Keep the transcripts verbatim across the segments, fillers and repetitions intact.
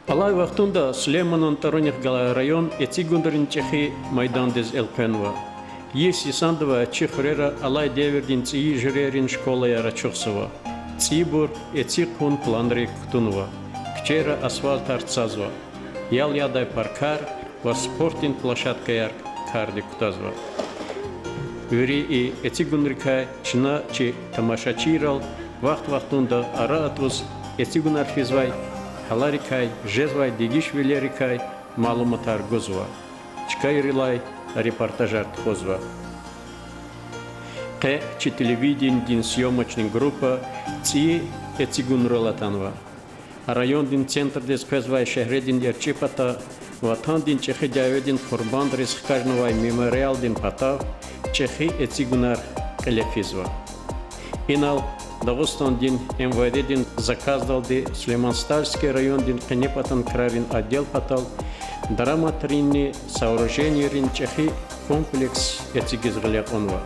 Алай вахтунда Сулейманан тӀварунихъ галай район эцигунрин чӀехи майдандиз элкъвенва. Йис йисандавай чи хуьрера алай девирдин цӀийи жуьрейрин школаяр ачухзава. ЦӀийибур эциг хъун планрик кутунва. Куьчейра асфальтар цазва. Ял ядай паркар ва спортдин площадкаяр кардик кутазва. Вири и эцигунрикай чна чи тамашачийрал вахт-вахтунда ара атӀуз эцигунар физвай гьаларикай, жезвай дегишвилерикай малуматар гузва, чкайрилай репортажар тухузва. Къе чи телевиденидин съёмочный группа цӀийи эцигунрал атанва. Райондин центрдиз къвезвай шегьредин эрчӀи пата, Ватандин ЧӀехи дяведин къурбандриз хкажнавай мемориалдин патав чӀехи эцигунар кьиле физва. Инал Дагъустандин МВД-дин заказдалди Сулейман-Стальский райондин къенепатан крарин отдел патал дараматринни сооруженийрин чӀехи комплекс эцигиз гъиле кьунва.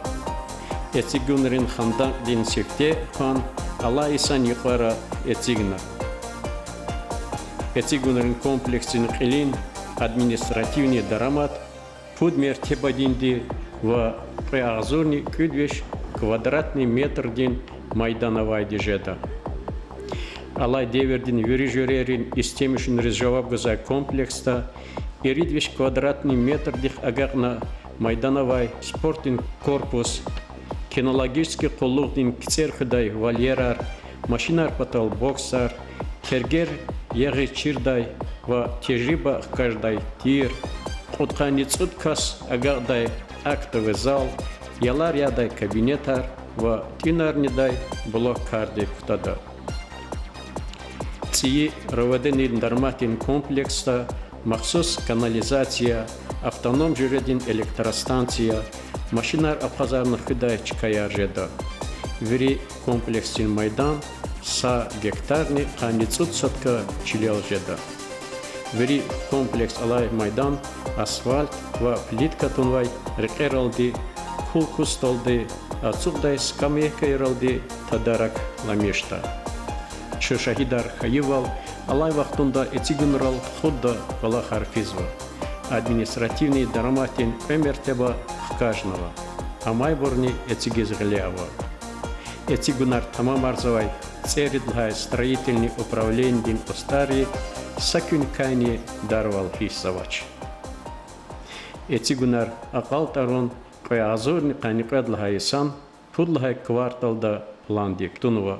Эцигунрин ханданкьдин сифте хъван алай йисан юкьвара эцигна. Эцигунрин комплексдин кьилин административный дарамат пуд мертебадинди ва кьве агъзурни кӀуьд виш квадратный метрдин майдан авайди жеда. Алай девирдин вири жуьрейрин истемишунриз жаваб гузвай комплексда ирид виш квадратный метрдихъ агакьна майдан авай спортдин корпус, кинологический къуллугъдин кицӀер хуьдай вольерар, машинар патал боксар, кергер ягъиз чирдай ва тежриба хкаждай тир, кьудкъанни цӀуд кас агакьдай актовый зал, ялар ядай кабинетар ва тӀуьнар недай блок кардик кутада. ЦӀийи РОВД-дин дараматдин комплексда махсус канализация, автоном жуьредин электростанция, машинар акъвазарна хуьдай чкаяр жеда. Вири комплексдин майдан са гектарни къанни цӀуд сотка чилел жеда. Вири комплекс алай майдан асфальт ва плитка тунвай рекьералди, кул-кусталди, ацукьдай скамейкайралди тадаракламишда. Чун шагьидар хьайивал, алай вахтунда эцигунрал хутда кӀвалахар физва. Административный дараматдин кьве мертеба хкажнава. Амайбурни эцигиз гъиле ава. Эцигунар тамамарзавай цӀерид лагьай строительный управленидин устӀарри са куьникайни дарвал гьиссзавач. Эцигунар акьалтӀарун кьве агъзурни къанни кьвед лагьай йисан пуд лагьай кварталда пландик кутунва.